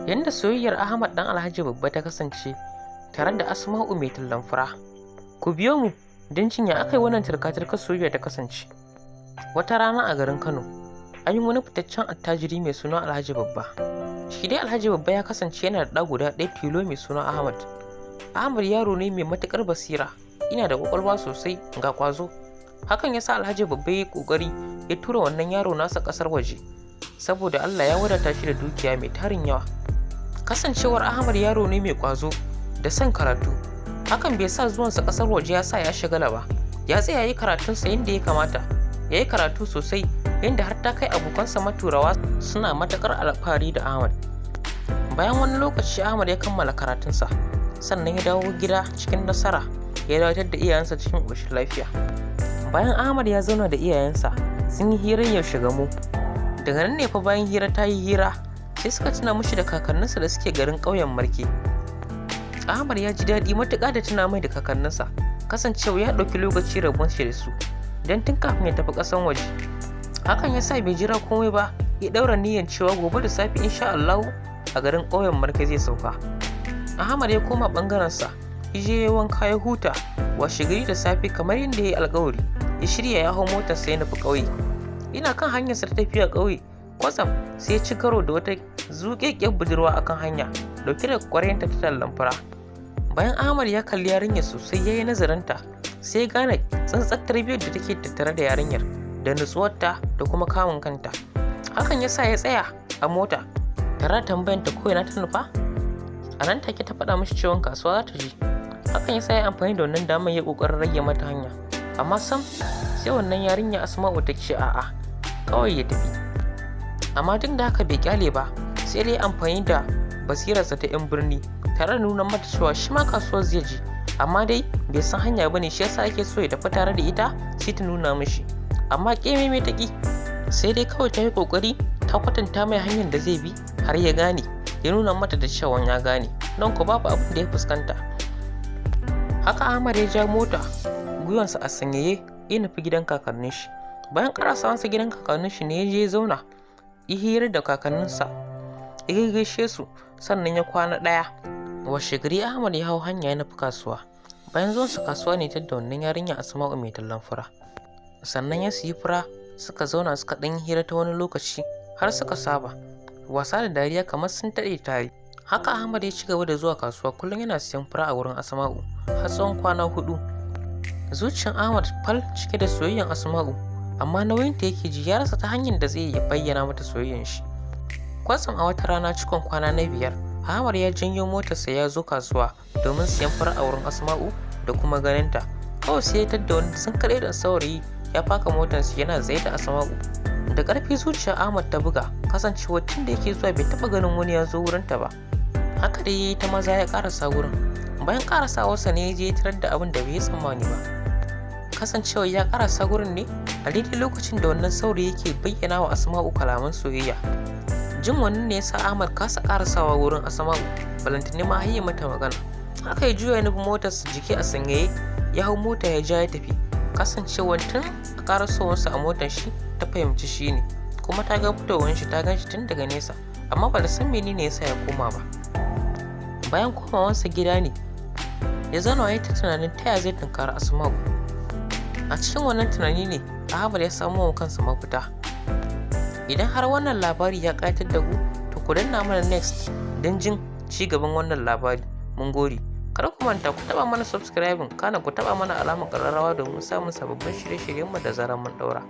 Yanda soyayyar Ahmad ɗan Alhaji Babba ta kasance tare da Asma'u mai tallan fura. Ku biyo mu don jin ya aka yi wannan turka-turkar soyayya ta kasance. Wata rana a garin Kano, an yi wani fitaccen attajiri mai suna Alhaji Babba. Shi dai Alhaji Babba ya kasance yana da ɗa guda ɗaya tilo mai suna Ahmad. Ahmad yaro ne mai matuƙar basira, yana da ƙwaƙwalwa sosai ga ƙwazo. Hakan ya sa Alhaji Babba ya yi ƙoƙari ya tura wannan yaro nasa ƙasar waje, saboda Allah ya wadata shi da dukiya mai tarin yawa. Kasancewar Ahmad yaro ne mai ƙwazo da son karatu, hakan bai sa zuwansa ƙasar waje ya sa ya shagala ba. Ya tsaya ya yi karatunsa yadda ya kamata, ya yi karatu sosai yadda har ta kai abokansa maturawa suna matuƙar alfahari da Ahmad. Bayan wani lokaci Ahmad ya kammala karatunsa, sannan ya dawo gida cikin nasara, ya dawo da iyayensa cikin ƙoshin lafiya. Bayan Ahmad ya zauna da iyayensa, sun yi hirar yaushe gamo. Daga nan ne fa bayan hira ta yi hira, sai suka tuna mishi da kakanninsa da suke garin ƙauyen Marke. Ahmad ya ji daɗi matuƙa da tuna mai da kakanninsa, kasancewa ya ɗauki lokaci rabon shi da su, don tun kafin ya tafi ƙasan waje. Hakan ya sa bai jira komai ba, ya ɗaura niyyar cewa gobe da safe insha Allahu a garin ƙauyen Marke zai sauka. Ahmad ya koma ɓangarensa, ya je ya wanka ya huta, washe gari da safe kamar yadda ya yi alƙawari, ya shirya ya hau motarsa ya nufi ƙauye. Ina kan hanyarsa ta tafiya ƙauye, kwatsam sai ya ci karo da wata zuƙeƙƙiyar budurwa akan hanya, ɗauke da ƙwaryarta ta tallan fura. Bayan Ahmad ya kalli yarinyar sosai ya yi nazarinta, sai ya gane tsantsar tarbiyyar da take tattare da yarinyar, da nutsuwarta da kuma kamun kanta. Hakan ya sa ya tsaya a mota, tare da tambayanta ko ina ta nufa. A nan take ta faɗa mishi cewa kasuwa za ta je. Hakan ya sa ya amfani da wannan damar ya ƙoƙarin rage mata hanya. Amma sam sai wannan yarinya Asma'u ta ce a'a, kawai ya tafi. Amma duk da haka bai ƙyale ba, sai dai amfani da basirarsa ta 'yan birni tare da nuna mata cewa shi ma kasuwar zai je, amma dai bai san hanya bane, shi yasa ake so ya tafi tare da ita sai ta nuna mishi. Amma ƙememe ta ƙi, sai dai kawai ta yi ƙoƙari ta kwatanta mai hanyar da zai bi har ya gane, ya nuna mata da cewa ya gane, nan ko babu abin da ya fuskanta. Haka Ahmad ya ja mota, gwiwansa a sanyaye, ya nufi gidan kakannin shi. Bayan ƙarasawansa gidan kakannin shi ne ya je ya zauna, ya hira da kakanninsa, ya gaishe su, sannan ya kwana ɗaya. Washe gari Ahmad ya hau hanya ya nufi kasuwa. Bayan zuwansa kasuwa ne tadda wannan yarinya Asma'u mai tallan fura. Sannan ya siyi fura, suka zauna suka ɗan hira ta wani lokaci har suka saba. Wasa da dariya kamar sun daɗe tare. Haka Ahmad ya ci gaba da zuwa kasuwa kullum yana siyan fura a wurin Asma'u har tsawon kwana 4. Zuciyar Ahmad fal cike da soyayyar Asma'u, amma nauyinta yake ji, ya rasa ta hanyar da zai bayyana mata soyayyar shi. Kwatsam a wata rana cikon kwana na 5, Ahmad ya janyo motarsa ya zo kasuwa domin siyan fura a wurin Asma'u da kuma ganinta. Kawai sai ya tadda wani sun kaɗai da saurayi ya faka motarsa yana tsaye da Asma'u. Da ƙarfi zuciyar Ahmad ta buga, kasancewa tun da yake zuwa bai taɓa ganin wani ya zo wurinta ba. Haka dai ya yi ta maza ya ƙarasa wurin. Bayan ƙarasawarsa ne ya je ya tarar da abin da bai yi tsammani ba. Kasancewa ya ƙarasa wurin ne a daidai lokacin da wannan saurayi yake bayyana wa Asma'u kalaman soyayya. Jin wannan ne ya sa Ahmad kasa ƙarasawa wurin Asma'u, balantane ma har ya mata magana. Haka ya juya ya nufi motarsa jiki a sanyaye, ya hau mota ya ja ya tafi. Kasancewar tun a ƙarasowarsa a motar shi ta fahimci shi ne, kuma ta ga fitowar shi, ta gan shi tun daga nesa, amma ba ta san menene ya sa ya koma ba. Bayan komawarsa gida ne, ya zauna ya ta tunanin ta ya zai tunkari Asma'u. A cikin wannan tunani ne Ahmad ya samo wa kansa mafita. Idan har wannan labari ya ƙayatar da ku, to ku danna mana next don jin ci gaban wannan labari. Mun gode. Kar ku manta ku taɓa mana subscribing, kana ku taɓa mana alamar ƙararrawa domin samun sababbin shirye-shiryenmu da zarar mun ɗaura.